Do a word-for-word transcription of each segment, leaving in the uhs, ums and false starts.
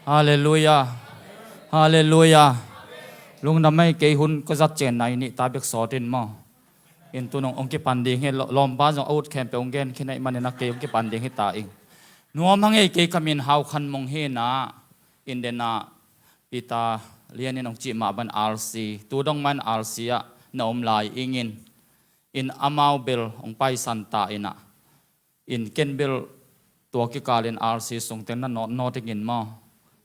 Halleluia. Halleluia. Lungdam ei, kei hun ka zat ciang nai nih ta bek sawt in maw. In tu nong ong kipan ding hi, lo-, lawmpa zong a ut khempeuh ong gen khin ahih manin a kei ong kipan ding hi ta ing. Nuam hang ei, kei ka min Hau Khan Mung hi na, in den a Peter Lian in ong cih mah bang R C, tu dong man R C ah na om lai ing in, in amau bel ong paisan ta in a, in ken bel tua kikal in R C sung teng na nawt nawt ing in maw.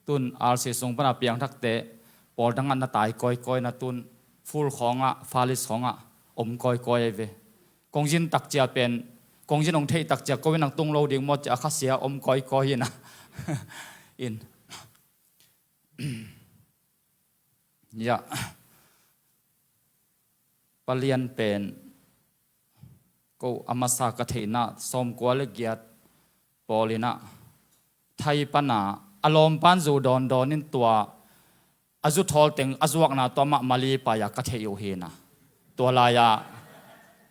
Tun R C sung pan a piangthakte pawl dang ah na tai kawikawi na, tun full khawng ah, furnace khawng ah om kawikawi ei ve. Kongzin takcia pen, kongzin ong theih takcia ko in ang tung lo ding maw cia a khasia om kawikawi in a. In. Ya. Pa Lian pen ko a masa ka theihna sawmkua le giat pawl in a, Thai pan a, a lawmpan zu dawndawn in tua a zu thawl teng a zuakna tua mah Mali pai a ka theih uh hi na. Tua lai a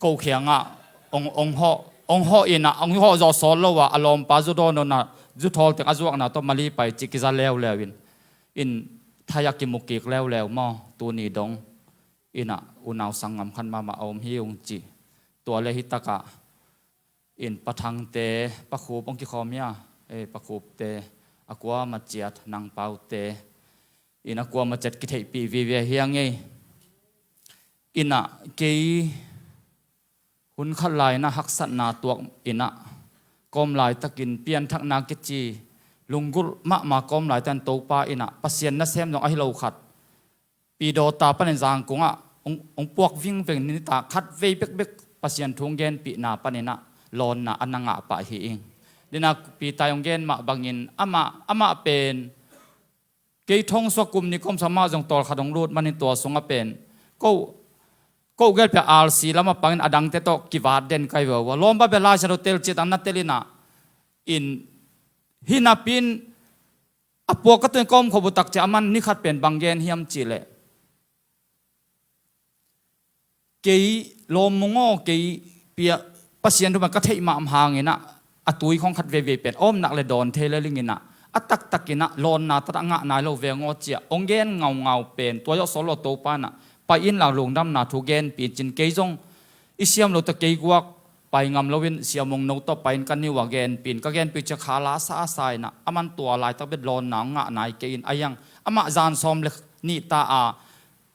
ko khiang ah ong, ong hawh, ong hawh in a, ong hawh zawh sawt lo a, a lawmpa zu dawndawn a, zu thawl teng a zuakna tua Mali pai ci kiza leuleu in, in Thai ah kimu kik leuleu maw, tuni dong. In a unau sanggam khat mahmah a om hi ung ci. Tua le hi tak ah in Pa Thangte, Pa Khup ong kikhawm hia, eh, Pa Khupte, a kuamah ciat Nang Paute, in a kuamah ciat kitheihpih vive hi ing ei. In a kei hun khat lai in a haksatna tuak in a, kawm laitakin pianthakna kici lunggulh mahmah kawm laitakin Topa in a, Pasian nasem zong ahi lo khat, Pidawta panin Zangkung ah ong, ong puak vingveng, nitak khat vei bekbek Pasian thu ong genpihna panin a lawnna a na ngah pah hi ing. Din a Peter ong gen mah bangin amah, amah pen kei thong suak kum nih kawm sa mah zong tawlkhat ong lut manin tua sung ah pen ko, ko gelpia R C lam ah pangin a dangte tawh kivat den kai veu a. Lawmpa bia Lai Siangtho tel ciat ang na tel in a, in hi napi in a puak ka tun kawm khop uh takcia a man ni khat pen bang gen hiam cih leh, kei lawm mung aw, kei pia Pasian thu bang ka theih mah hang in a, a tui khawng khat veivei pen a om nak le dawn thei le ling in a, a taktak in a lawnna tat a ngah nai lo veng aw cia ong gen ngaungau pen tua zawh sawt lo Topa in a, pai in la lungdamna thu genpih in cin, kei zong i siam lo ta kei guak pai ngam lo in Sia Mung No tawh pai in ka niu a genpih in, ka genpih cia kha la sa a sa in a, a man tua laitak bek lawnna ong ngah nai kei in a, iang amah zan sawm le nih ta a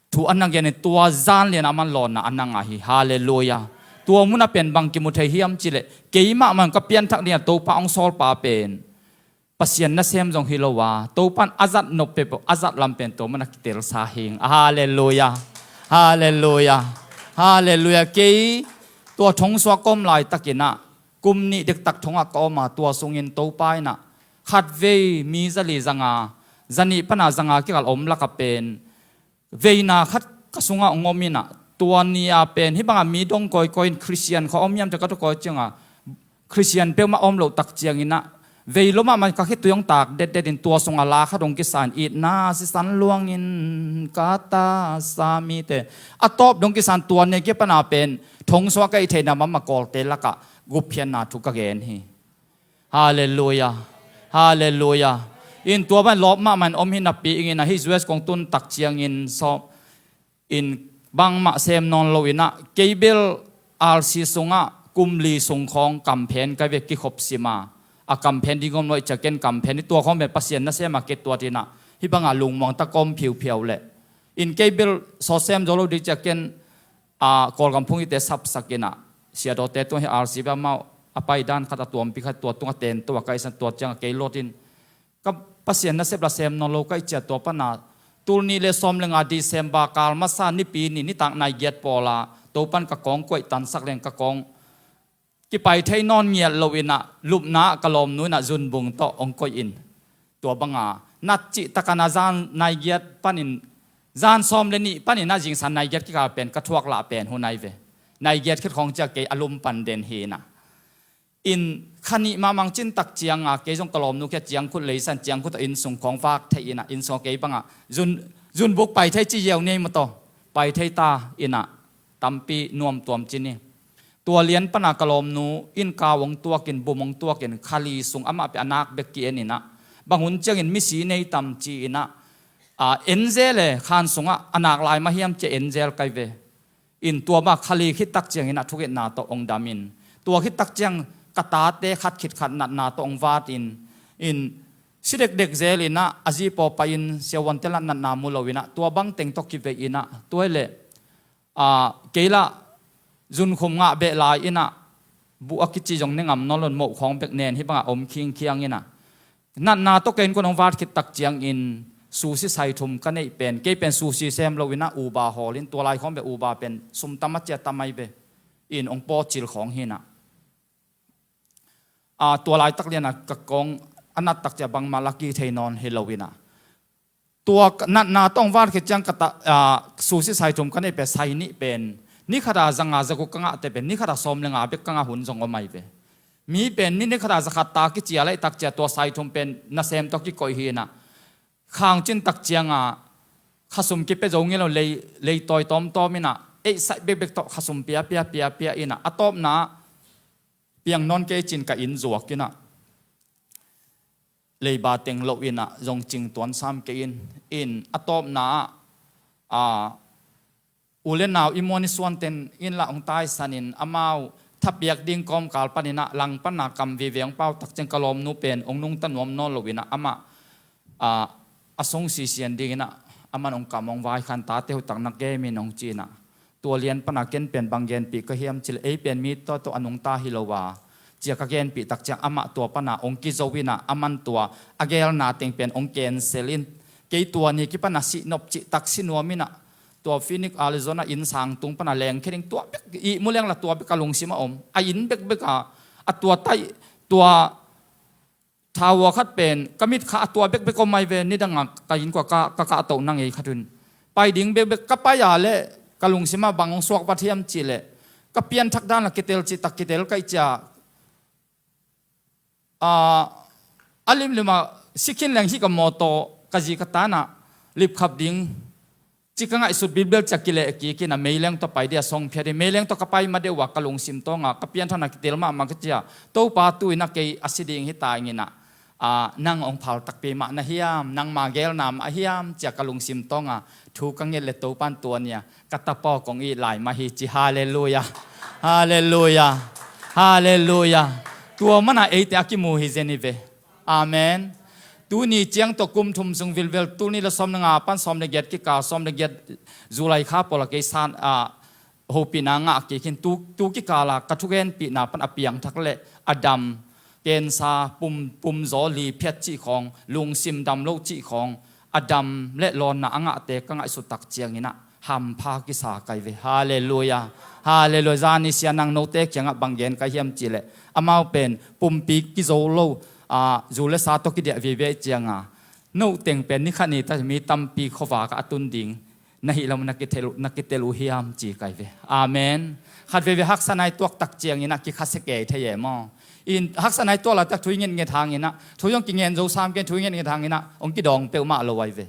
thu a na gen in tua zan lian a man lawnna a na ngah hi. Halleluia. Tua mun a pen bang kimu thei hiam cih leh, kei mahmah ka pianthak ding a Topa ong sawl pa pen Pasian nasem zong hi lo a, Topa in a zat nop peuhpeuh a zat lam pen tua mun a kitelsa hi ing. Halleluia. Halleluia. Halleluia. Kei tua thong suak kawm laitakin a, kum nih dektak thong ah ka om a, tua sungin Topa in a khat vei mi zali zanga, zanih pan a zanga kikal om lak ah pen veina khat ka sungah ong om in a, tua ni a pen hih bang a mi dong kawikawi in Khristian kha om hiam ci a ka tawh kawi ciang a, Khristian peuhmah om loh tak ciang in a, vei lo mahmah in ka khitui ong tak detdet in tua sung a la khat ong kisa in, itna sisan luang in ka tasa mite, a tawp dong kisa in, tua ni a kipan a pen thong suak ka hih theihna mahmah Kawlte lak ah gupkhiatna thu ka gen hi. Halleluia. Halleluia. In tua bang lawp mahmah in om hi napi ing in a, hih U S kong tun tak ciangin sawm in bangmah sem nawn lo in a, kei bel R C sung ah kum li sung khawng kamphen ka ve, kikhop sim a, a kamphen ding om lo ahih ciang ken kamphen hi, tua khawng pen Pasian nasem a kituat in a, hih bang a lungmuang ta ka om phiuphiau leh, in kei bel sawt sem zo lo ding ciang ken a, Kawlgam phung hite sapsak in a, Sia Dawte tung hi, R C bia amau a pai dan khat a tuampi khat, tua tung a ten to a ka ihsan, tua ciang a kei lot in, ka Pasian nasep la sem nawn lo ka hih ciang tua pan a, tul nih le sawm le nga December kal masa nipi ni, nitak nai giat pawl a Topa in ka kawng kuaih tansak leng ka kawng kipai thei nawn ngiat lo in a, lupna ah ka lawmnu in a zunbung tawh ong koih in, tua bang a nat cih tak a na zan nai giat panin, zan sawm le nih panin a zingsang nai giat kikal pen ka thuak lah pen hun ahi ve. Nai giat khit khawng ciang kei a lum pan den hi in a, in kha nih mahmah cin tak ciang a kei zong ka lawmnu kia ciangkhut leisan, ciangkhut a inn sung khawng vak thei in a, inn sung a kei bang a zun, zunbuk pai thei ci ziau ni ei maw, tua pai thei ta in a, tampi nuam tuam ci ni. Tua lian pan a ka lawmnu in kau ong tuak in, bum ong tuak in, kha li sung amah pen a nak bek ki-en in a, Bang hun ciangin misi nei tam ci-in ah, a, enzel e, khan sungah a nak lai mah hiam ci-a enzel kai ve. In tua mah kha li khit tak ciangin ah thungetna tawh hong dam in, tua khit tak ciang ka tate khat khit khat natna tawh hong vat in, in si dekdek zel in ah a zi paw pai in siavuante lah natna mu lo in ah tua bang teng tawh kivei in ah tua hi leh, a, kei lah zunkhum ngah beh lai in ah buh a kici zong ne ngam nawn lo in moh khawng bek nen hih bangah om khingkhiang in ah natna tawh kei innkuan hong vat khit tak ciangin sushi sai thum ka neih pen, kei pen sushi sem lo in ah uba hawl in tua lai khawng beh uba pen sum tam a cia tam ai ve. In hong pawcil khawng hi in ah, a, tua laitak lian ah ka kong a nat tak cia bangmah la kithei nawn hi lo in ah tua natna tawh hong vat khit ciang ka ta, a, sushi sai thum ka neih pen sai nih pen ni khat a za nga za guk ka ngahte pen ni khat a sawm le nga bek ka ngah hun zong om ai ve. Mi pen ni ni khat a za khat ta kici a laih tak cia tua sai thum pen nasem tawh kikoih hi in ah khang cin tak ciang ah khasum kipia zo ngei lo, lei, lei tawi tawmtawm in ah eih saih bekbek tawh khasum pia pia pia pia in ah a tawpna ah piang nawn kei cin ka inn zuak in ah leiba teng loh in ah zong cing tuan sam kei in, in a tawpna ah, a, u le nau i muan i suanten in lah hong taisan in amau thapiak ding kawmkal panin ah lang pan a kam vive hong pau tak ciang ka lawmnu pen hong nungta nuam nawn lo in ah amah, a, a sung sisian ding in ah aman hong kam hong vaikhan tate hu tak na kem in hong ci in ah tua lian pan a ken pen bang genpih ka hiam cih leh ei pen mi tawh tawh a nungta hi lo a cia ka genpih tak ciang amah tua pan a hong kizo in ah aman tua a gelna teng pen hong cancel in kei tua ni kipan a sihnop cih tak si nuam in ah tua Phoenix, Arizona inn sang tung pan a leng khe ding tua bek ihmu leng lah tua bek ka lungsim a om. A inn bekbek a, a tua taih, tua thau a khat pen ka mit kha a tua bekbek om ai ve, nidang a ka innkuan ka, ka kahtohna ngei khat hun. Pai ding bekbek ka pai a leh ka lungsim ah bang hong suak vat hiam cih leh ka pianthak dan lah kitel cih tak kitel kaih cia, a, a limlim ah sikhin leng hih ka mawtaw ka zi ka tan ah lipkhap ding ci ka ngaihsut bilbel cia kileh kik in ah meileng tawh pai dih a song phiat dih, meileng tawh ka pai ma deuh a ka lungsim tawng a ka pianthakna kitel mahmah ka cia, Topa tu in ah kei a si ding hi ta ing in ah, a, nang hong phal takpi mah na hiam, nangma gelna mah hiam cia ka lungsim tawng a thu ka nget leh Topa in tua ni a ka tapa kong it lai mah hi ci. Halleluia. Halleluia. Halleluia. Tua man a eite a kimu hi zen hi ve. Amen. Tuni ciang tawh kum thum sung vilvel, tul nih le sawm le nga pan sawm le giat kikal, sawm le giat July kha pawl a kei san, a, hopihna ngah kik in tu, tu kikal a ka thugenpihna pan a piangthak le a dam, cancer, pum, pumzaw li phiat cih khawng, lungsim dam lo cih khawng, a dam le lawnna a ngahte ka ngaihsut tak ciang in ah hampha kisa kai ve. Halleluia. Halleluia. Zani sia nang note kiangah bang gen kai hiam cih leh amau pen pumpi kizo lo, a, zu le sa tawh kidiah vive ciang a, no teng pen ni khat ni ta mi tampi khuavak ah a tun ding na hih lam na kitel, na kitel uh hiam ci kai ve. Amen. Khat veve haksa nai tuak tak ciang in ah kikhasia kei thei e maw. In haksa nai tuak la tak thu i ngetnget hang in ah thu zong kingen zo sam kei, thu i ngetnget hang in ah hong kidawng peuhmah lo ai ve.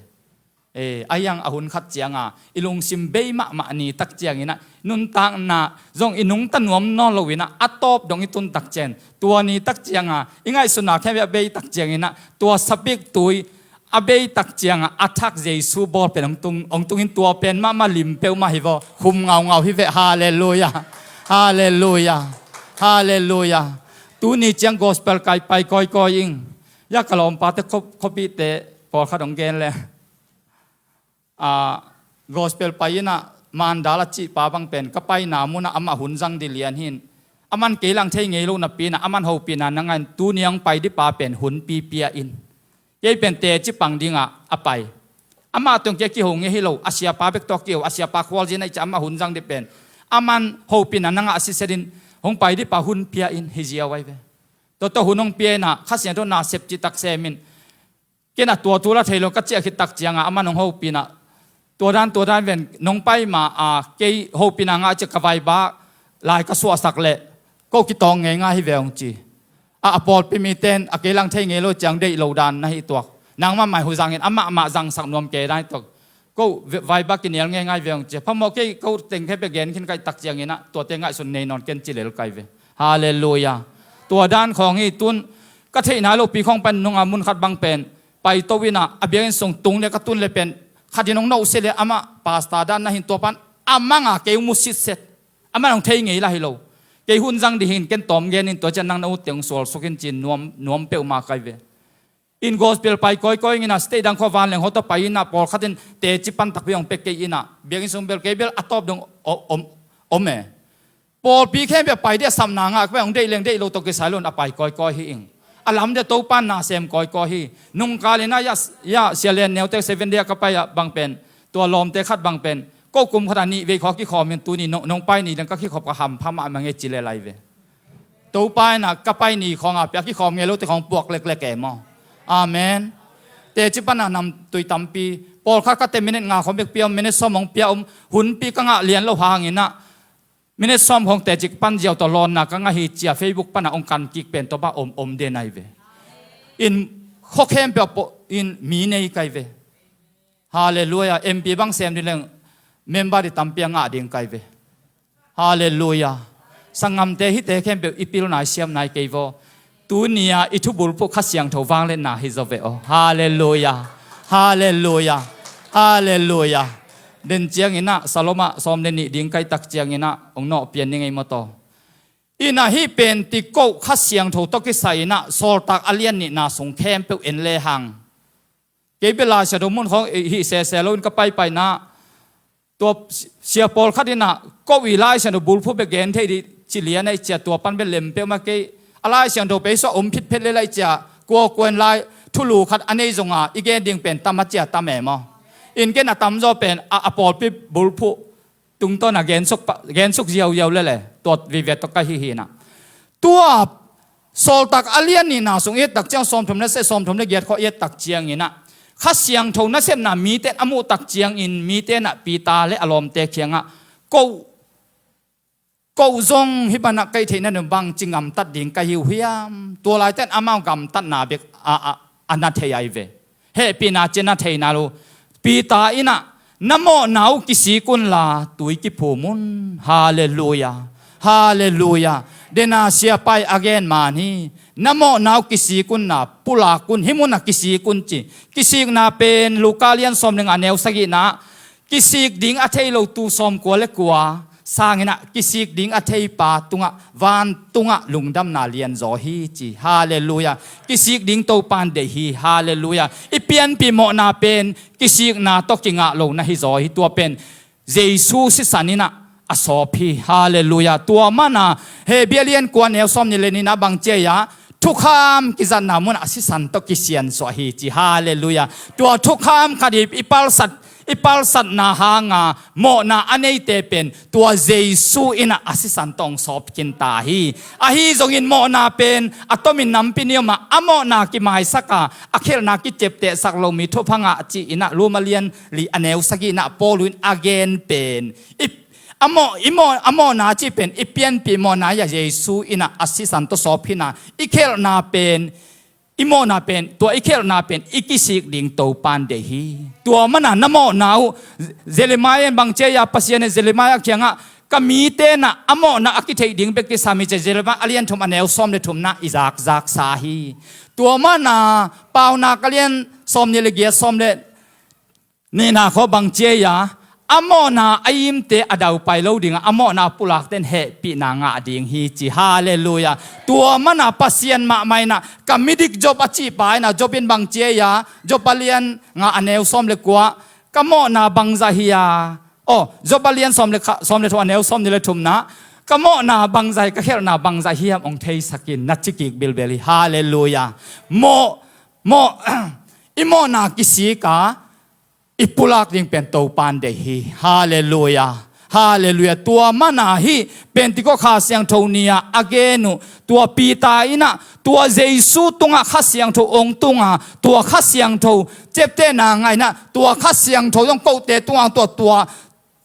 E, a hiang a hun khat ciang a i lungsim bei mahmah ni tak ciang in ah nuntakna zong i nungta nuam nawn lo in ah a tawp dong i tun tak ciang, tua ni tak ciang a i ngaihsutna khempeuh a bei tak ciang in ah tua sapik tui a bei tak ciang a a thak Jesu bawl pen hong tung, hong tung in tua pen mahmah lim peuhmah hi vaw, khum ngaungau hi ve. Halleluia. Halleluia. Halleluia. Tuni ciang gospel kai pai kawikawi ing. Ya ka lawmpate khuap, khuapihte pawlkhat hong gen le, a, gospel pai in ah Mandal a cih pa bang pen ka paina mun ah amah hun zang dih lian hi in, aman kei lang thei ngei lo napi in ah aman hopihna na ngah in tuni hong pai dih pa pen hun pipia in kei pen teci pang ding ah a pai. Amah tawh kei a kiho ngei hi lo, a siapa bek tawh a kiho, a siapa khualzin ah i ciah amah hun zang dih pen aman hopihna na ngah siset in hong pai dih pa hun pia in hi ziau ai ve. Tua tawh hun hong pia in ah Kha Siangtho nasep cih tak sem in ken a tua thu la thei lo ka ciah khit tak ciang a aman hong hopih in ah tua dan tua dan ven nong pai ma a kei hopihna ngah ciah ka vaiba lai ka suahsak leh ko kitawng ngeingai hi ve hong ci. A, a pawlpi mite in a kei lang thei ngei lo ciang deih lo dan na hi tuak. Nangmah mai hu zang in amah mah zangsak nuam kei dan hi tuak. Ko vaiba kinial ngeingai ve hong ci. Phamawh kei ko teng khe pia gen khin kai tak ciang in ah tuate ngaihsun nei nawn ken ci lel kai ve. Halleluia. Tua dan khawng hi tun ka theihna lopi khawng pan nunga mun khat bang pen paito inah a biakinn sung tung le ka tun le pen khat in hong noh sia le amah pastor dan na hin tua pan a manga kei hong mu sitset. Amah hong thei ngei la hi lo. Kei hun zang dih hin ken tawm gen in tua cian nang na ut teng sual suk in cin nuam, nuam peuhmah kai ve. In gospel pai kawikawi inah state dang khua vanleng hawta pai inah pawlkhat in teci pan takpi hong pek kei inah biakinn sung bel kei bel a tawp dong om, om, om e. Pawlpi khempeuh pai dih a sapna ngah ka pai hong deih leng deih lo tawh kisai lo in a pai kawikawi hi ing. A lam dih a Topa na sem kawikawi hi. Nungkal inah ya, ya sia len neutek seven day a ka pai ah bang pen tua lawmte khat bang pen ko kum khat a nih vei khawng a kikhawm in tuni nong, nong pai ni dang ka kikhop ka hampha mahmah ngei ci le lai ve. Topa inah ka pai ni khawng a pia kikhawm ngei lote khawng puak leklek e maw. Amen. Teci pan a namtui tampi pawlkhat ka te minute nga khawng bek pia om, minute sawm hong pia om, hunpi ka ngah lian lo hang inah minute sawm khawng teci pan ziau tawh lawnna ka ngah hi cia Facebook pan a hong kan kik pen tua pa om, om den ai ve. In khua khempeuh a pawh in mi nei kai ve. Halleluiah. M P bang sem dih leng member dih tampi a ngah ding kai ve. Halleluiah. Sanggamte hihte khempeuh i pil nai siam nai kei vaw. Tuni-a i thubulphuh Kha Siangtho vangliatna hi zaw ve aw. Halleluiah. Halleluiah. Halleluiah. Den ciang inah Salom ah sawm le nih ding kai tak ciang inah hong nawh pian ni ngei maw taw. Inah hih Pentecost Kha Siangtho tawh kisai inah Sawltak a lian nihna sung khempeuh en le hang. Kei bel Lai Siangtho mun khawng hih sese lo in ka paipaina tua sia pawlkhat inah ko i Lai Siangtho bulphuh bek gen thei dih ci lian a i cia tua pan bel lem peuhmah kei a Lai Siangtho pei suah om phitphet le lai cia kuakua in lai thulu khat a nei zonga i gen ding pen tam a cia tam e maw. In ken a tamzaw pen a, a pawlpi bulphuh tungtawn a gensuk, gensuk ziauziau lele tua vive tawh ka hi hi inah. Tua Sawltak a lian nihna sung i et tak ciang sawmthum le se sawmthum le giat khawng i et tak ciang inah Kha Siangtho nasepna mite in a muh tak ciangin mite inah Peter le a lawmte kiangah ko, ko zong hih banah ka hih theihna ding bangci gamtat ding ka hi uh hiam? Tua laite in amau gamtatna bek a, a, a na thei ai ve. Hehpihna ci a na theihna lo. Peter inah na mawhna uh kisik unla tui kiphum un. Halleluiah. Halleluiah. Dena siapa i a gen man hi. Na mawhna uh kisik unla pulak un, hih munah kisik un ci. Kisikna pen Luka lian sawm le nga neu sagihna ah kisik ding a thei lo tu sawmkua le kua sang inah kisik ding a theipa tungah vantungah lungdamna lianzaw hi ci. Halleluiah. Kisik ding Topa in deih hi. Halleluiah. I pianpih mawhna pen kisikna tawh kingah lo na hizaw hi. Tua pen Jesu sisan inah a sawp hi. Halleluiah. Tua mana Hebru lian kua neu sawm nih le nihna bang ci a, thukham kizatna munah a sisan tawh kisiansuah hi ci. Halleluiah. Tua thukham khat hi i palsat, i palsatna hanga mawhna a neite pen tua Jesu inah a sisan tawh hong sawp khinta hi. Ahi zongin mawhna pen a tomin nampi ni om a, a mawhna kimaisaka a khelhna kiciaptehsak lo mi thupha ngah ci inah Roma lian li a neu sagihna ah Paul in a gen pen i, a mawh, i mawh, a mawhna cih pen i pianpih mawhna hi a, Jesu inah a sisan tawh sawp hi a, i khelhna pen, i mawhna pen, tua i khelhna pen i kisik ding Topa in deih hi. Tua mana na mawhna uh Jeremiah in bang ci a, Pasian in Jeremiah kiangah ka mite inah a mawhna a kitheih ding bek kisam hi ci a, Jeremiah a lian thum a neu sawm le thumna i zakzaksa hi. Tua mana Paunak a lian sawm nih le giat sawm le nihna khawng bang ci a, a mawhna a imte a daupai lo dingah a mawhna pulakte in hehpihna ngah ding hi ci. Halleluiah. Tua mana Pasian mahmah inah ka midik Job a cihpa inah Job in bang ci a, Job a lian nga a neu sawm le kua, ka mawhna bangzah hi a, aw, Job a lian sawm le kha, sawm le thum a neu sawm nih le thumna, ka mawhna bangzah hi, ka khelhna bangzah hiam hong theisak in na ci kik bilbel hi. Halleluiah. Mawh, mawh, i mawhna kisik a i pulak ding pen Topa in deih hi. Halleluiah. Halleluiah. Tua mana hih Pentecost Kha Siangtho ni-ah a gen uh tua Peter inah tua Jesu tungah Kha Siangtho hong tunga, tua Kha Siangtho ciaptehna ngah inah tua Kha Siangtho zong kote tungah tua, tua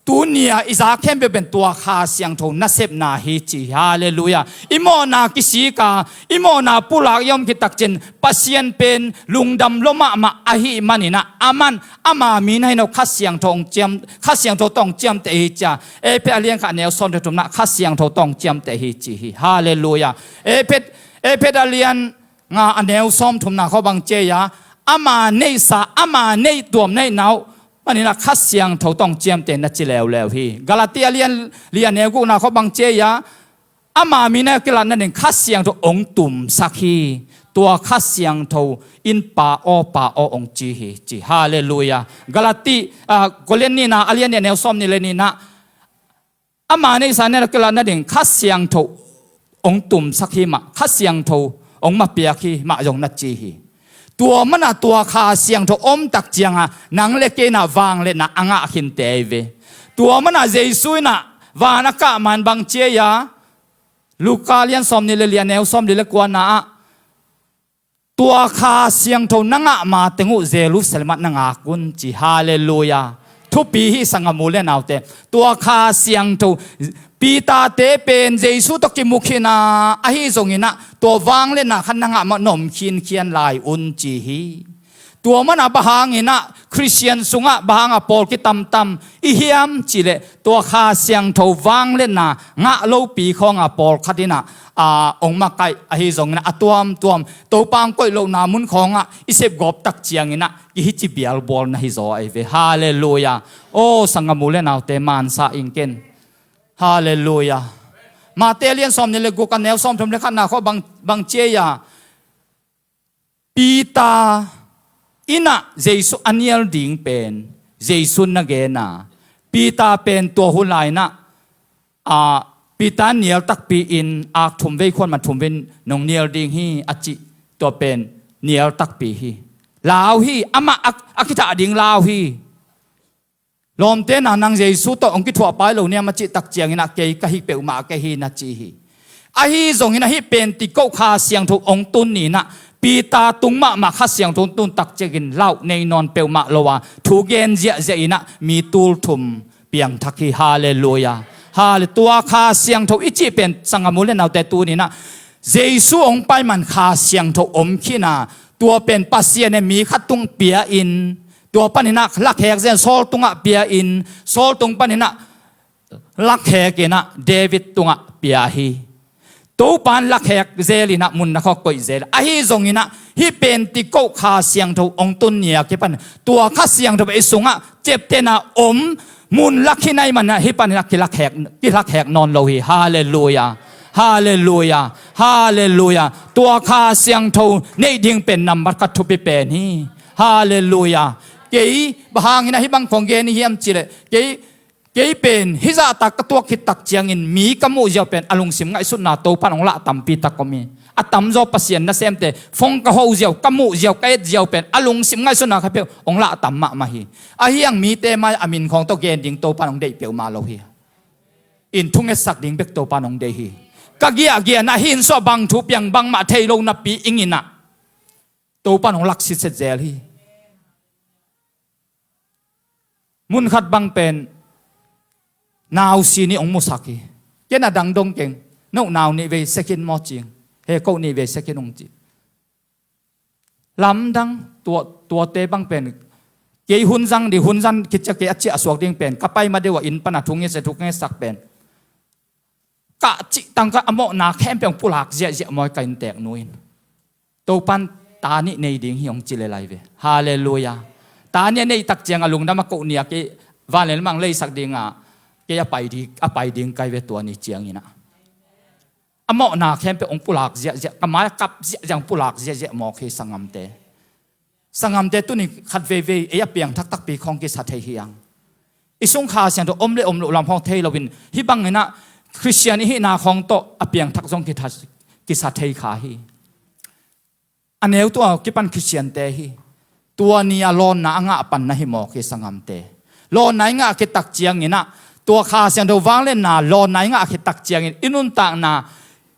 tuni-a i zak khempeuh pen tua Kha Siangtho nasepna hi ci. Halleluiah. I mawhna kisik a, i mawhna pulak i om khit takciang Pasian pen lungdam lua mahmah ahih manin ah, aman ama mi na hi lo, Kha Siangtho hong ciam, Kha Siangtho tawh hong ciamteh hi ci a. Efesa a lian khat a neu sawm le thumna, Kha Siangtho tawh hong ciamteh hi ci hi. Halleluiah. Efesa, Efesa a lian nga a neu sawmthumna khawng bang ci a, ama neihsa, ama neih tuam neihna uh manin a Kha Siangtho tawh hong ciamteh na ci leuleu hi. Galati a lian li a neu gukna khawng bang ci a, ama min a kilat nading Kha Siangtho hong tumsak hi. Tua Kha Siangtho in Pa aw, Pa aw hong ci hi, ci. Halleluiah. Galati, ah, Korin nihna a lian nih a neu sawmnih le nihna, ama neihsa, neihna kilat nading Kha Siangtho hong tumsak hi mah, Kha Siangtho hong mapiak hi mah zong na ci hi. Tua mana tua Kha Siangtho om tak cianga nang le kei inah vangliatna a ngah khinte hi ve. Tua mana Jesu inah van a kah man bang ci a, Luka lian sawmnih le li a neu sawmli le kuana ah, tua Kha Siangtho na ngah mateng uh Jerusalem ah na ngak un, ci. Halleluiah. Thupi hi, sanggam u le naute. Tua Kha Siangtho, Peter-te pen Jesu tawh kimu khin a, ahi zongin ah tua vangliatna khat na ngah mah na om khinkhian lai un, ci hi. Tua mana bang hangin ah Khristian sungah bang hanga pawl kitamtam i hiam cih leh, tua Kha Siangtho vangliatna ngah lopi khawnga pawlkhat inah, a, hong makaih ahi zongin ah a tuamtuam Topa hong koih lohna mun khawngah i sepgawp tak ciangin ah i hici bialbual na hi zaw ahi ve. Halleluiah. Aw, sanggam u le naute, mansa ing ken. Halleluiah. Mate lian sawmnih le guk a neu sawmthum le khatna khawng bang, bang ci a, Peter inah Jesu a nial ding pen Jesu na gen a, Peter pen tua hun lai inah, a, Peter nial takpi in ak thum vei khuan man thum vei nong nial ding hi a cih, tua pen nial takpi hi. Lau hi, amah a, a kithah ding lau hi. Lawmte na, nang Jesu tawh hong kithuah pai lo niam a cih tak ciangin ah kei ka hi peuhmah kei hi na ci hi. Ahi zongin ah hih Pentecost Kha Siangtho hong tun ni inah Peter tung mahmah Kha Siangtho hong tun tak ciangin lau nei nawn peuhmah lo a, thu gen ziahziah inah mi tul thum piangthak hi. Halleluiah. Halle-, tua Kha Siangtho i cih pen sanggam u le naute, tuni inah Jesu hong pai man Kha Siangtho om khin a, tua pen Pasian in mi khat tung pia in, tua panin ah lakhek zen Saul tungah pia in, Saul tung panin ah lakhek in ah David tungah pia hi. Topa in lakhek zel in ah mun na khawng koih zel. Ahi zongin ah hih Pentecost Kha Siangtho hong tun ni a kipan tua Kha Siangtho i sungah ciaptehna om mun lak hi nai man ah hih panin ah kilakhek, kilakhek nawn lo hi. Halleluiah. Halleluiah. Halleluiah. Tua Kha Siangtho neih ding pen nambat khat thupi pen hi. Halleluiah. Kei bang hangin ah hih bang khawng gen i hiam cih leh, kei, kei pen hih zahtak ka tuak khit tak ciangin mi ka muh ziau pen a lungsim ngaihsutna Topa in hong lah tampi tak om hi. A tamzaw Pasian nasemte, phone ka ho ziau, ka muh ziau, ka et ziau pen a lungsim ngaihsutna kha peuh hong lah tam mahmah hi. Ahi hang mite mai a min khawng tawh gen ding Topa in hong deih peuhmah lo hi. In thungetsak ding bek Topa in hong deih hi. Ka giahgiahna hih inn sungah bang thu piang bangmah thei lo napi ing in ah Topa in hong lak sitset zel hi. Mun khat bang pen nau si nih hong musak hi. Ken a dang dong keng. No nau nih vei sek in maw ci ing. He, ko nih vei sek in hong ci. Lamdang tua, tuate bang pen kei hun zang ding, hun zang khit ciang kei a ciah suak ding pen ka pai ma deuh a inn pan a thungetsak, thungetsak pen ka cih tangka a mawhna khempeuh hong pulak ziahziah maw, ka inntek nu in. Topa in ta nih nei ding hi hong ci lel lai ve. Halleluiah. Ta nih a neih tak ciang a lungdam a, ko nih a kei vanleng lam hong leisak ding a, kei a pai ding, a pai ding ka hi ve tua ni ciangin ah. A mawhna khempeuh hong pulak ziahziah, ka mai a kap ziahziah, hong pulak ziahziah mawk hi sanggamte. Sanggamte, tuni khat veivei ei a piangthak takpi khawng kisa thei hi hang. I sung Kha Siangtho om le om loh lam khawng thei loin, hih bangin ah Khristian i hihna khawng tawh a piangthak zong kitha-, kisa thei kha hi. A neu tua kipan Khristiante hi. Tua ni a lawnna a ngah pan na hi mawk hi sanggamte. Lawnna i ngah khit tak ciangin ah, tua Kha Siangtho vangliatna lawnna i ngah khit tak ciangin i nuntakna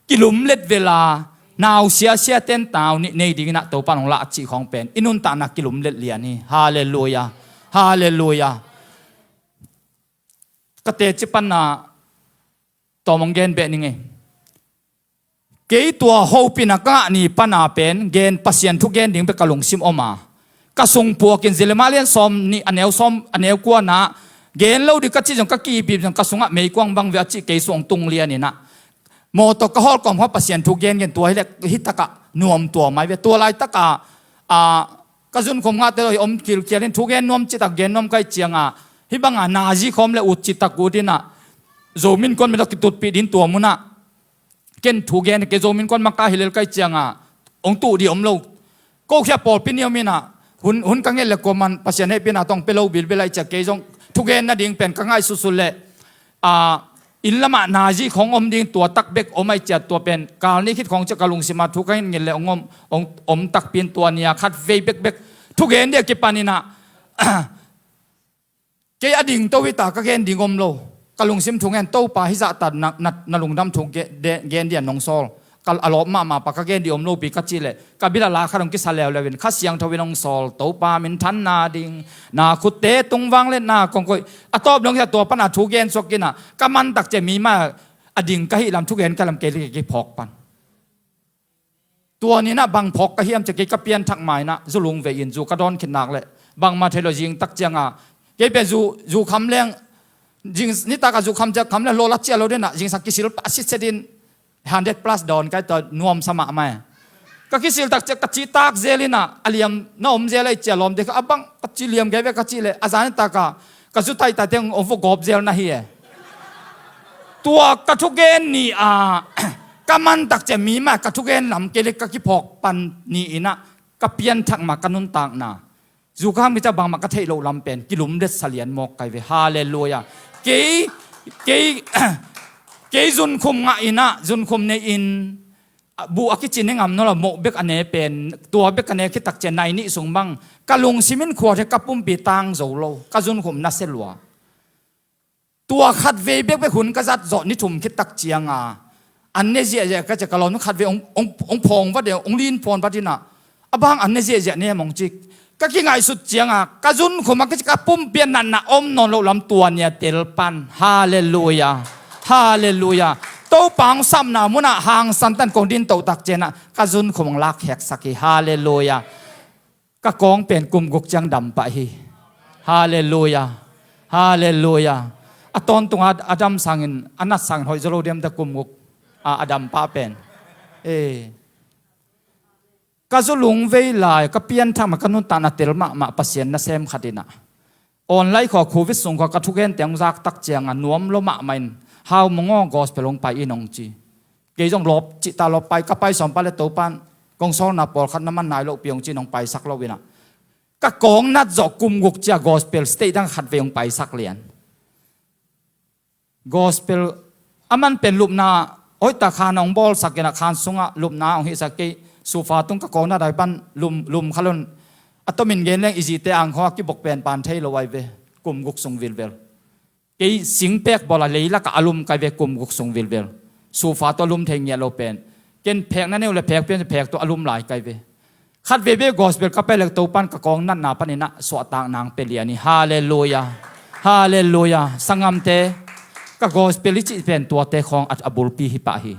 kilumlet vela, nau siasia ten tau nih nei dingin ah Topa in hong lah cih khawng pen i nuntakna kilumlet lian hi. Halleluiah. Halleluiah. Ka teci panna tawm hong gen beh ning ei. Kei tua hopihna ka ngah ni pana pen gen, Pasian thu gen ding bek ka lungsim om a, ka sung puakin Jeremiah lian sawm nih a neu sawm, a neu kuana gen lo ding ka cih zong, ka kipip zong, ka sungah meikuang bang ve a cih kei sung tung lian in ah, mawtaw ka hawlkawm kha Pasian thu gengen tua hileh hih takah nuam tua mai ve. Tua laitaka, a, ka zunkhum ngahte lo hi om kilkial in thugen nuam citak gen nuam kai cianga, hih banga nazi khawm le ut citak ut inah, Zomi Innkuan melo kitutpih din tua munah. Ken thugen kei Zomi Innkuan maka hilel kai cianga, ong tuh di om lo. Ko khia pawlpi ni om inah, hun, hun ka nget le kuaman Pasian hehpihna tawh ong pia lo bilbel ai cia kei zong thugen nading pen ka ngaihsutsut le, a, inn lamah nazi khawng om ding tua tak bek om ai cia tua pen, kal ni khit khawng cia ka lungsima thu ka hin nget le ong om, ong om takpi in tua nia khat vei bekbek thugen dia kipan inah, kei a dingto hita ka gen ding om lo. Ka lungsim thungen Topa hizahta na, na, na lungdam thu gen, de, gen dia nong sawl. Ka a lawp mahmah pa ka gen ding om lopi ka cih leh, ka bil a la khat ong kisa leuleu in Kha Siangtho in ong sawl, Topa minthanna ding, na khutte tung vangliatna kong koih. A tawp dong hia tua pana thu gen suak inah, ka mantak cia mi mah a ding ka hih lam thugen ka lam kei le kei kiphawk pan. Tua ninah bang phawk ka hiam cia kei ka pianthak mainah zu lungvei in zu ka dawn khit nak leh bangmah thei lo zing tak cianga, kei pen zu, zu kham leng, zing nitak a zu kham cia kham le hlawla cia lo dinah zingsang kisil pah sitset in hundred plus dawn kai tua nuamsa mahmah e. Ka kisil tak cia ka cih tak zel inah a liam na om zel ai cia lawm dek a bang ka cih liam kei ve ka cih leh a zan taka ka zu taihtaih teng ong vua gawp zel na hi e. Tua ka thugen ni a, ka mantak cia mi mah ka thugen lam kei le ka kiphawk pan ni inah, ka pianthak mah ka nuntakna, zu ka hang mi ca bangmah ka theih loh lam pen kilumlet salian mawk kai ve. Halleluia. Kei, kei, kei zunkhum ngah inah, zunkhum nei in, a, buh a kici ne ngam nawn lo, moh bek a ne pen, tua bek a ne khitak cia nai nih sung bang ka lungsim in khuate ka pumpi tang zo lo, ka zunkhum nasia lua. Tua khat vei bekbek hun ka zat zawh ni thum khit tak cianga an ne ziahziah ka cia ka lawm khat vei ong, ong, ong phawng vat deuh, ong lin phawng vat inah, a bang an ne ziahziah ne mong cik. Ka kingaihsut cianga ka zunkhum a ka pumpi a natna om nawn loh lam tua nia tel pan. Halleluia. Halleluia. Topa ong sapna munah hangsan tan kong din tohtak cianah ka zunkhum ong lak heksak hi. Halleluia. Ka kawng pen kum guk ciang dam pah hi. Halleluia. Halleluia. A tawntunga a dam sangin, a nat sangin hoih zaw lo diam ta kum guk a, a dam pah pen. Eh. Ka zu lungvei lai, ka pianthak mah, ka nuntakna tel mahmah Pasian nasem khat inah. Online khua, Covid sung khua ka thugente hong zak tak cianga nuam lo mahmah in, hau mong aw gospel hong pai in hong ci. Kei zong lawp cihta lawp pai, ka pai sawm pa le Topan kong sawlna pawlkhat na man nai lohpi hong ci in hong paisak lo inah. Ka kawng nat zawh kum guk cia gospel state dang khat vei hong paisak lian. Gospel a man pen lupna hoihta khan a hong bawlsak inah khan sungah lupna hong hihsak kei, sufa tung ka kawng nat ai pan lum, lum kha lon. A tomin gen leng i zite ang khaw a kibok pen pan thei lo ai ve. Kum guk sung vilvel. Kei singpek bawla leilakah a lum kai ve kum guk sung vilvel. Sufa tawh a lum thei ngiat lo pen. Ken phek na neu le phek pian phek tawh a lum lai kai ve. Khat veve gospel ka pai lek Topan ka kawng natna paninah suahtak nang pia lian hi. Halleluia. Halleluia. Sangamte, ka gospel i cih pen tuate khawng a, a bulpi hi pah hi.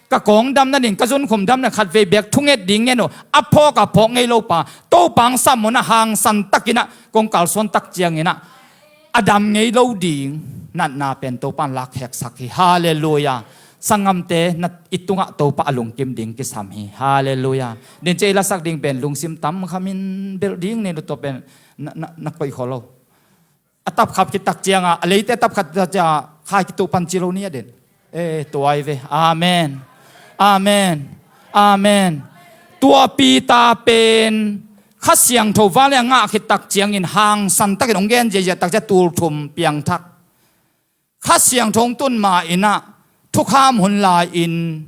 Ka kawng dam nading, ka zunkhum dam na khat vei bek thunget ding ngen uh. A phawk a phawk ngei lo pa, Topa ong sap munah hangsan takinah kong kalsuan tak cianginah a dam ngei lo ding natna pen Topan lak heksak hi. Halleluia. Sangamte, na i tungah Topa a lungkim ding kisam hi. Halleluia. Din cia i lasak ding pen lungsim tam khamin belh ding nei lo tua pen na, na, na koih khaw lo. A tapkhap khit tak cianga, a leite a tapkhap khit tak cianga khai kituh pan ci lo ni a den. Eh, tua ai ve. Amen. Amen. Amen. Tua Peter pen Kha Siangtho vangliatna a ngah khit tak ciangin hangsan takin hong gen ziahziah tak cia tul thum piangthak. Kha Siangtho hong tun ma inah thukham hun lai-in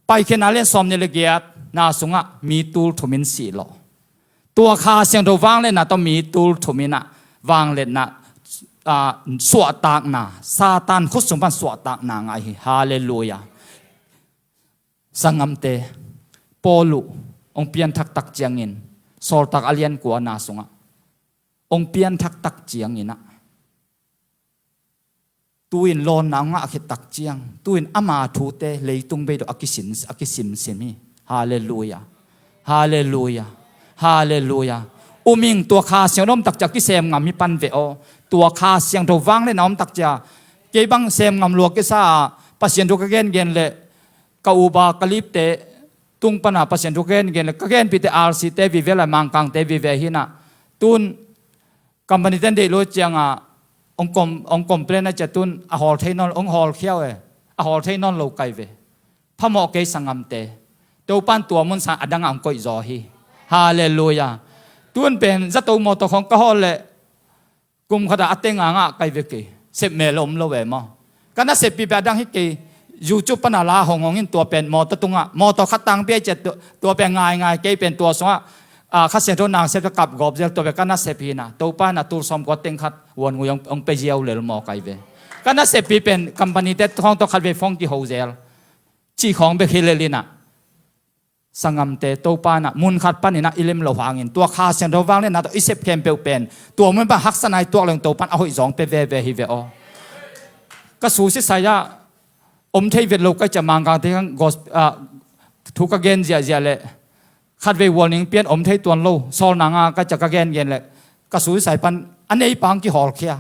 Paikhiatna lian sawm nih le giat na sungah mi tul thum in sih lawh. Tua Kha Siangtho vangliatna tawh mi tul thum inah vangliatna, ah, suahtakna, Satan khut sung pan suahtakna ngah hi. Halleluia. Sangamte, Paul uh hong pianthak tak ciangin, Sawltak a lian kua na sungah hong pianthak tak cianginah tu-in lawnna a ngah khit tak ciang, tu-in ama thute leitung beidawh a kisin, a kisimsim hi. Halleluia. Halleluia. Halleluia. Uming tua Kha Siangtho om tak cia kisem ngam hi pan ve aw. Tua Kha Siangtho vangliatna om tak cia kei bang sem ngam lua kisa a, Pasian thu ka gengen leh ka uba ka lipte tung pana Pasian thu gen gen le ka genpihte R C te vive la Mangkangte vive hi na. Tun company ten deih lo cianga ong com-, ong complain a cia tun a hawl thei nawn, ong hawl khiau e. A hawl thei nawn lo kai ve. Phamawh kei sanggamte. Topan tua mun sang a danga ong koih zaw hi. Halleluia. Tun pen zato mawtaw khong ka hawl le kum khata a teng a ngah kai ve kei. Sep mel om lo ve maw? Ka nasep pipi a dang hi kei. YouTube pana la hong hong in tua pen mawtaw tungah mawtaw khat tang pia cia tua, tua pen ngai ngai kei pen tua sungah, a, Kha Siangtho nang sep kap gawp zel tua pen ka nasep hi na. Topa na tul sawm kua teng khat huan ngui ong, ong pe ziau lel maw kai ve. Ka nasep pi pen company te khong tawh khat ve phone kiho zel. Ci khong bek hi lel hi na. Sanggamte, Topa na mun khat panin a i lem lo hangin tua Kha Siangtho vangliatna tawh i sep khempeuh pen tua mun pan haksa nai tuak leng Topan a hoih zawng pe veve hi ve aw. Ka susi sai ah om thei vet lo kai cia Mangkangte khang gos-, ah, thu ka gen ziahziah le khat vei warning pian om thei tuan lo sawl nanga kai cia ka gen gen le ka susi sai pan a nei pang kihawlkhia.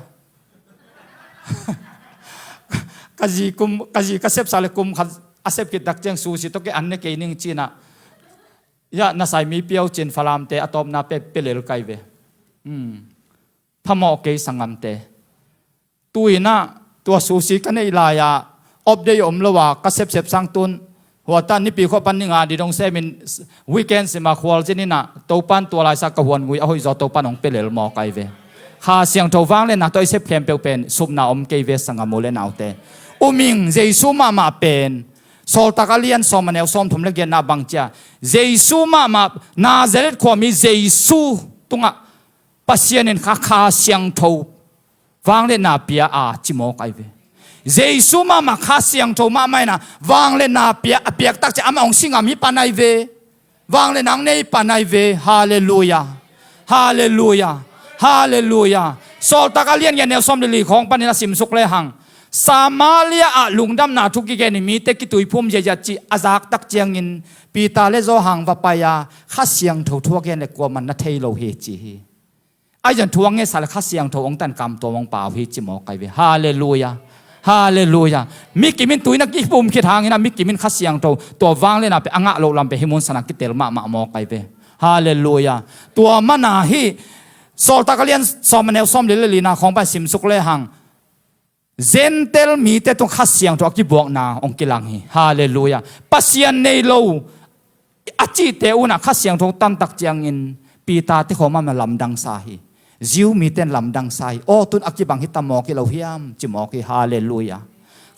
Ka zi kum, ka zi ka sepsa le kum khat a sep khit tak ciang susi tawh kei an ne kei ning cinah. Ya, na sai mi piau cin Falamte a tawpna pe, pe lel kai ve. Hmm. Phamawh kei sanggamte. Tuinah tua susi ka neih lai-ah update om lo a ka sepsep sang tun. Huata nipi khua pan ninga di dong semin weekend sima khual zin inah Topan tua laisa ka huan ngui a hoih zaw Topan hong pe lel maw kai ve. Kha Siangtho vangliatna tawh i sep khempeuh pen supna om kei ve sanggam u le naute. Uming Jesu mahmah pen Sawltak a lian sawm a neu sawm thum le giatna bang cia Jesu mahmah Nazareth khuami Jesu tungah Pasian in kha, Kha Siangtho vangliatna pia a ci mawk ai ve. Jesu mahmah Kha Siangtho mahmah inah vangliatna pia a piak tak cia amah hong si ngam hi pan ai ve. Vangliatna hong nei pan ai ve. Halleluia. Halleluia. Halleluia. Sawltak a lian ngiat neu sawm le li khawng panin a simsuk lehang Samaria ah lungdamna thu kigen in mite kituiphum ziahziah cih a zak tak ciangin Peter le Johan va pai a Kha Siangtho thu a gen le kuaman na thei lo hi ci hi. Ai zan thu a ngetsa le Kha Siangtho hong tan kam tuam hong pau hi ci mawk ai ve. Halleluia. Halleluia. Mi kimin tuina kipum khit hangin a mi kimin Kha Siangtho tua vangliatna pe a ngah loh lam pe hi mun sana kitel mahmah mawk ai ve. Halleluia. Tua mana hi Sawltak a lian sawm a neu sawm le lina khawng pan simsuk lehang Gentile mite tung Kha Siangtho a kibuakna hong kilang hi. Halleluia. Pasian nei lo a cihte unah Kha Siangtho tantak ciangin Peter te khawm a lamdang sa hi. Jew mite in lamdang sa hi. Aw tun a kibang hi ta mawk hi lo hiam ci mawk hi. Halleluia.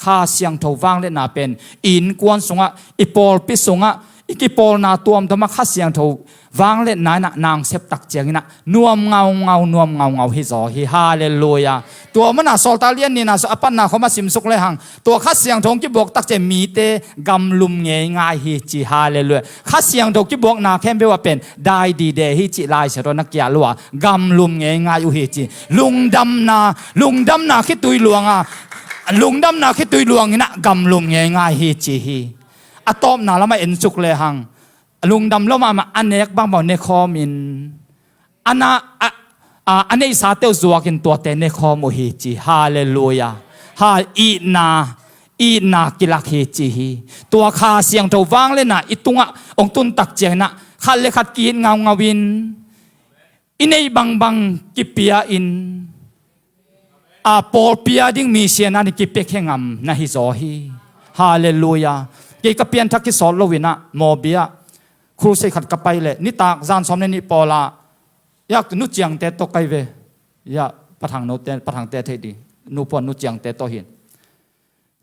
Kha Siangtho vangliatna pen i innkuan sungah i pawlpi sungah i kipawlna tuamtuamah Kha Siangtho vangliatna inah nang sep tak cianginah nuam ngaungau nuam ngaungau hi zaw hi. Halleluia. Tua mana Sawltak lian nina sung a patna khawm a simsuk lehang tua Kha Siangtho hong kibuak tak ciang mite gamlum ngeingai hi ci. Halleluia. Kha Siangtho kibuakna khempeuh a pen dai dide hi ci Lai Siangtho na kiah lua gamlum ngeingai uh hi ci. Lungdamna, lungdamna khitui luanga lungdamna khitui luanginah gamlum ngeingai hi ci hi. A tawpna lamah ensuk lehang lungdam lo mahmah a nek bangbang nekhawmin a na a, a, a neihsa teuh zuakin tuate nekhawm uh hi ci. Halleluia. Ha, itna, itna kilak hi ci hi. Tua Kha Siangtho vangliatna i tungah hong tuntak cianginah khat le khat ki-it ngaungauin i neih bangbang kipia in a pawlpi a ding mi sianna ding kipiakhia ngam na hi zaw hi. Halleluia. Kei ka pianthak kisawt loinah Mawbia crusade khat ka pai leh nitak zan sawm le nih pawlah yak nu ciangte tawh kai ve. Ya, pathang note, pathangte thei ding nupuan nu ciangte tawh hin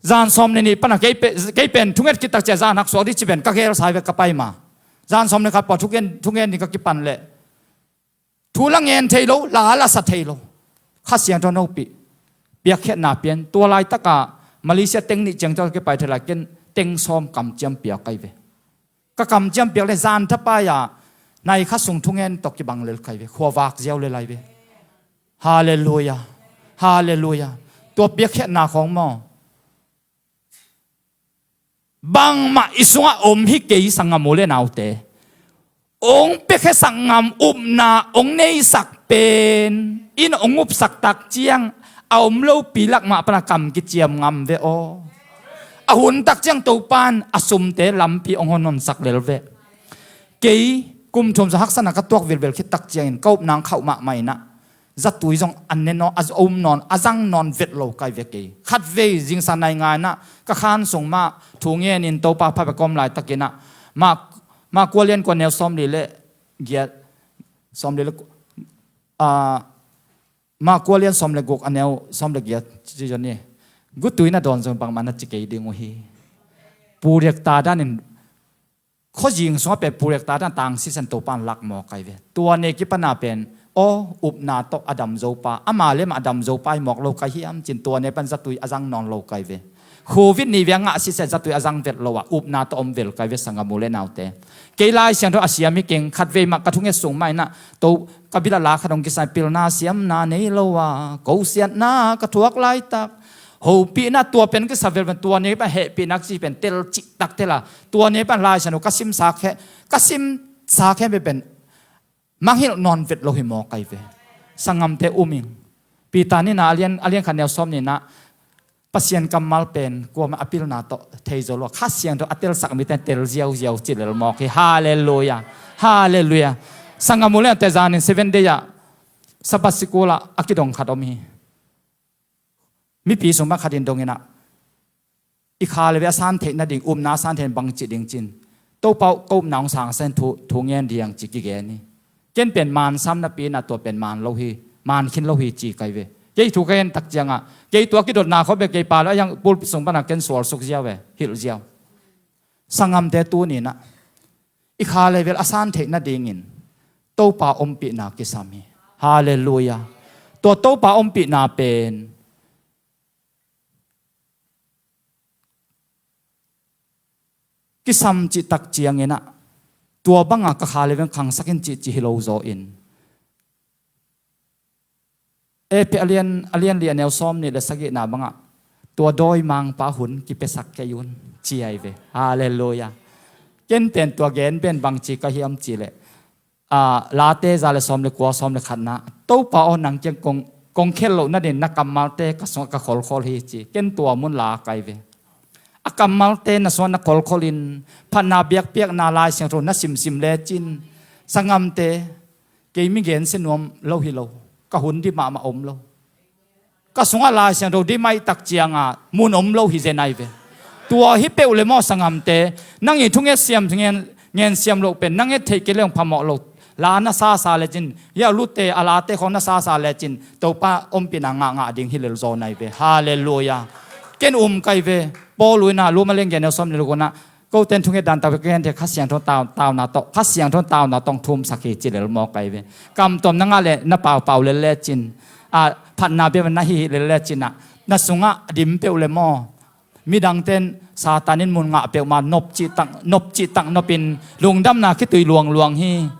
zan sawm le nih pana kei pe, kei pen thunget khit tak cia zan hak suak dih ci pen ka gel sai ve ka pai ma. Zan sawm le khat pawl thungen, thungen ding ka kipan leh thu la ngen thei lo, la la sa thei lo. Kha Siangtho nopih piakkhiatna pian tua laitaka Malaysia teng nih ciang tawh ka kipai thei lai ken teng sawm kamciam piak kai ve. Ka kamciam piak le zan thapai-a nai kha sung thungen tawh kibang lel kai ve. Khuavak ziau le lai ve. Halleluia. Halleluia. Tua piakkhiatna khawng maw? Bangmah i sungah om hi kei sanggam u le naute. Ong piakkhiasak ngam upna ong neisak pen in ong upsak tak ciang a om lopi lak mah pana kam kiciam ngam ve aw. A hun tak ciang Topa in a sumte lampi hong hon honsak lel ve. Kei kum thum sung haksatna ka tuak vilvel khit tak ciangin ka upna hong khauh mahmah in ah, zatui zong a ne nawn, a um nawn, a zang nawn vet lo kai ve kei. Khatvei zingsang nai nga in ah ka khan sung mah thu ngenin Topa pha bek ka om laitakin ah, Mah, Mah kua lian kua neu sawmli le giat, sawmli le, ah, Mah kua lian sawm le guk a neu sawm le giat ci zong ni. Gutui na dawn zong bangmah na ci kei ding uh hi. Puriak ta danin, khuazing sungah pen puriak ta dan tang sisen Topa in lak maw kai ve. Tua ne kipana pen, aw, upna tawh a dam zopa, ama le mah a dam zopa hi mawk lo kai hiam cin tua ne pan zatui a zang nawn lo kai ve. Covid nih via ngah sisen zatui a zang vet lo ah, upna tawh om vel kai ve sanggam u le naute. Kei Lai Siangtho a siam hi keng, khatvei mah ka thunget sung mah in ah, to ka bil a la khat hong kisai pilna siamna nei lo a, ko siatna ka thuak laitak. Hopihna tua pen kisa vel pen tua ne pan hehpihna kisi pen tel cihtak tel a. Tua ne pan Lai Siangtho ka simsak he, ka simsak he pen mangngilh nawn vet lo hi maw kai ve. Sanggamte um ing. Peter nihna a lian, a lian khat neu sawm nihna, Pasian kammal pen kuamah a pilna tawh thei zo lo. Kha Siangtho a telsak mite tel ziauziau ci lel mawk hi. Halleluiah. Halleluiah. Sanggam u le naute, zanin Seven Day ah Sabbath sikul ah a kidong khat om hi. Mipi sung pan khat in dong in ah, i kha le ve a san theih nading, upna a san theih nading bang ci ding cin, Topa aw, ka upna hong sang sa in, thu, thu ngen ding ci kigen hi. Ken pen maan sam napi in ah tua pen maan lo hi, maan khin lo hi ci kai ve. Kei thu ka gen tak ciangah, kei tua kidotna khawng bek kei pa lo a, a yang pulpit sung pan ah ken sual suk ziau ve, hilh ziau. Sanggamte, tuni in ah i kha le ve a san theih nadingin Topa ompihna kisam hi. Halleluiah. Tua Topa ompihna pen kisam cihtak ciangin ah, tua banga ka kha le ve khangsak in cih, cih hi lo zaw in. Efesa a lian, a lian li a neu sawm nih le sagihna bangah, tua dawimangpa hun kipiasak kei un, ci ai ve. Halleluiah. Ken pen tua gen pen bang ci ka hiam cih leh, a, Late za le sawm le kua, sawm le khatna, Topa aw, nang kiang kong, kong khel loh nadin na kammalte ka sungah ka kholkhol hi ci. Ken tua mun la kai ve. A kammalte na sungah na kholkholin, phatna biakpiakna Lai Siangtho na simsim lecin, sanggamte, kei mi gensia nuam lo hi lo, ka hun dih mahmah om lo. Ka sungah Lai Siangtho dih maihtak cianga mun om lo hi zen ai ve. Tua hi peuh le maw sanggamte, nang i thunget siam ngen, ngen siam loh pen, nang et theih kei le hong phamawh lo. La na sasa lecin, ya lute a late khawng na sasa lecin, Topa ompihna ngahngah ding hi lel zaw nai ve. Halleluiah. Ken um kai ve. Paul in ah, Roma lian giat neu sawm le gukna, koten thunget dan tak ve ka gen thei, Kha Siangtho tau, tauna tawh, Kha Siangtho tauna tawh hong thumsak hi ci lel mawk ai ve. Kam tuam na ngah le na paupau lel lecin, a, phatna bia na hih lel lecin ah, na sungah dim peuh le maw, midangten Satan in mun ngah peuhmah nop cihtak, nop cihtak nopin lungdamna khitui luangluang hi.